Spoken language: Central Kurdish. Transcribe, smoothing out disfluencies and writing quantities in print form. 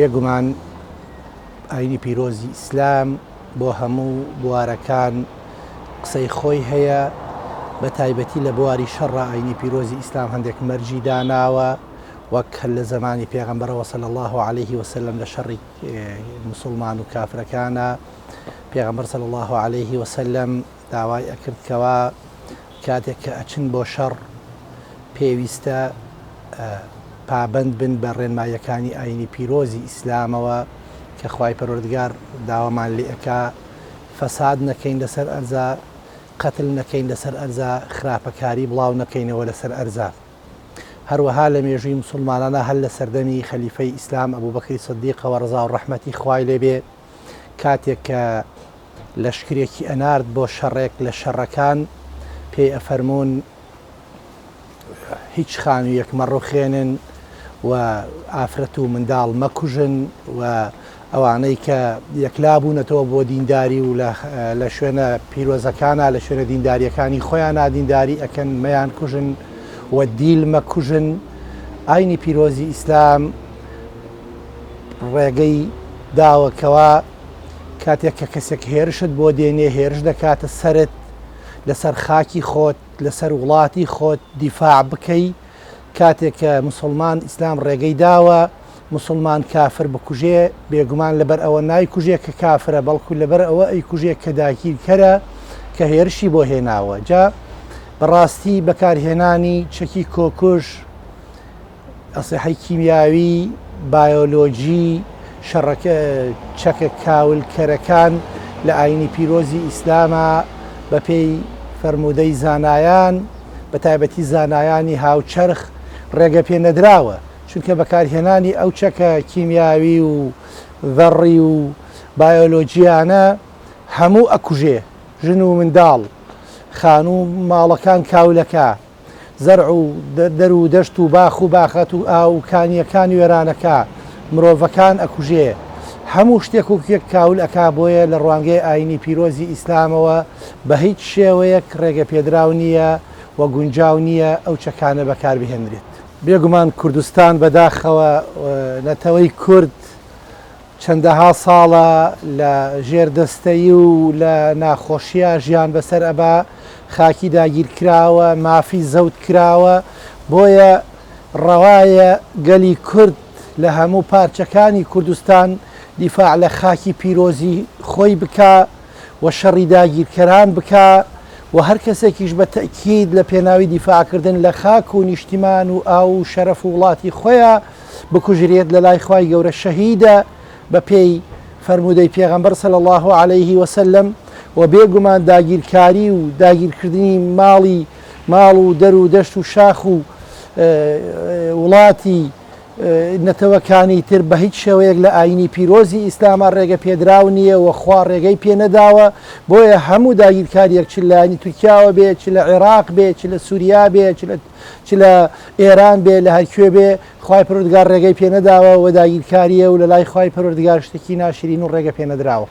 بێگومان ئاینی پیرۆزی ئیسلام بۆ هەموو بوارەکان قسەی خۆی هەیە، بە تایبەتی لە بواری شەڕا ئاینی پیرۆزی ئیسلام هەندێک مەرجی داناوە، وەک هەر لە زەمانی پێغەمبەرەوە صلی اللە علیه وسلم لە شەڕی موسڵمان و کافرەکانا پێغەمبەر صلی اللە علیه وسلم داوای ئەکرد کەوا کاتێک کە ئەچن بۆ شەڕ پێویستە پابەند بن بە ڕێنماییەکانی ئاینی پیرۆزی ئیسلامەوە کە خوای پەروەردگار داوامان لێ ئەکا فەساد نەکەین لەسەر ئەرزا، قەتل نەکەین لەسەر ئەرزا، خراپەکاری بڵاو نەکەینەوە لەسەر ئەرزا. هەروەها لە مێژووی موسڵمانانا هەر لە سەردەمی خەلیفەی ئیسلام ئەبوبەکری سدیقەوە ڕەزا و ڕەحمەتی خوای لێ بێ کاتێک کە لەشکرێکی ئەنارد بۆ شەڕێک لە شەڕەکان پێی ئەفەرموون هیچ خانوویەک مەڕوخێنن و ئافرەت و منداڵ مەکوژن و ئەوانەی کە یەکلا بوونەتەوە بۆ دینداری و لە شوێنە پیرۆزەکانا لە شوێنە دینداریەکانی خۆیانا دینداری ئەکەن مەیان کوژن و دیل مەکوژن ئاینی پیرۆزی ئیسلام ڕێگەی داوە کەوا کاتێک کە کەسێک هێرشت بۆ دێنێ هێرش دەکاتە سەرت لەسەر خاکی خۆت لەسەر وڵاتی خۆت دیفاع بکەی کاتێک کە مسلمان ئیسلام ڕێگەی داوە مسلمان کافر بکوژێ بێگومان لەبەر ئەوە نایکوژێ کە کافرە بەڵکو لەبەر ئەوە ئەیکوژێ کە داگیرکەرە کە هێرشی بۆ هێناوە جا بەڕاستی بەکارهێنانی چەکی کۆکوژ ئەسلحەی کیمیاوی، بایۆلۆجی، شەڕەکە چەکە کاولکەرەکان لە ئاینی پیرۆزی ئیسلاما بە پێی فەرموودەی زانایان بە تایبەتی زانایانی هاوچەرخ ڕێگە پێ نەدراوە چونکە بەکارهێنانی ئەو چەکە کیمیاوی و ذەڕی و بایۆلۆجیانە هەموو ئەکوژێ ژن و منداڵ خانوو ماڵەکان کاولەکا. زەرع و دەر و دەشت و باخ و باخات و ئاو و کانییەکان وێرانەکا، مرۆڤەکان ئەکوژێ، هەموو شتێک و کوێک کاول ئەکا بۆیە لە ڕوانگەی ئاینی پیرۆزی ئیسلامەوە بە هیچ شێوەیەک ڕێگە پێدراو نییە و گونجاو نییە ئەو چەکانە بەکار بهێنرێت. بێگومان کوردستان بەداخەوە نەتەوەی کورد چەندەها ساڵە لە ژێر دەستەیی و لە ناخۆشییا ژیان بەسەر ئەبا، خاکی داگیرکراوە، مافی زەوت کراوە، بۆیە ڕەوایە گەلی کورد لە هەموو پارچەکانی کوردستان دیفاع لە خاکی پیرۆزی خۆی بکا و شەڕی داگیرکەران بکا و هەر کەسێکیش بە تەئکید لە پێناوی دیفاعکردن لە خاک و نیشتیمان و ئاو و شەرەف و وڵاتی خۆیا بکوژرێت لەلای خوای گەورە شەهیدە بەپێی فەرموودەی پێغەمبەر صلی اللە علیه وسلم و بێگومان داگیرکاری و داگیرکردنی ماڵی ماڵ و دەر و دەشت و شاخ و وڵاتی نەتەوەکانی تر بە هیچ شێوەیەک لە ئاینی پیرۆزی ئیسلاما ڕێگە پێدراو نییە و خوا ڕێگەی پێ نەداوە بۆیە هەموو داگیرکاریەک چ لایەنی تورکیاوە بێ چ لە عێراق بێ چ لە سووریا بێ چ لە چ لە ئێران بێ لە هەرکوێ بێ خوای پەروەردگار ڕێگەی پێ نەداوە و داگیرکاریە و لەلای خوای پەروەردگار شتێکی ناشرین و ڕێگە پێ نەدراوە.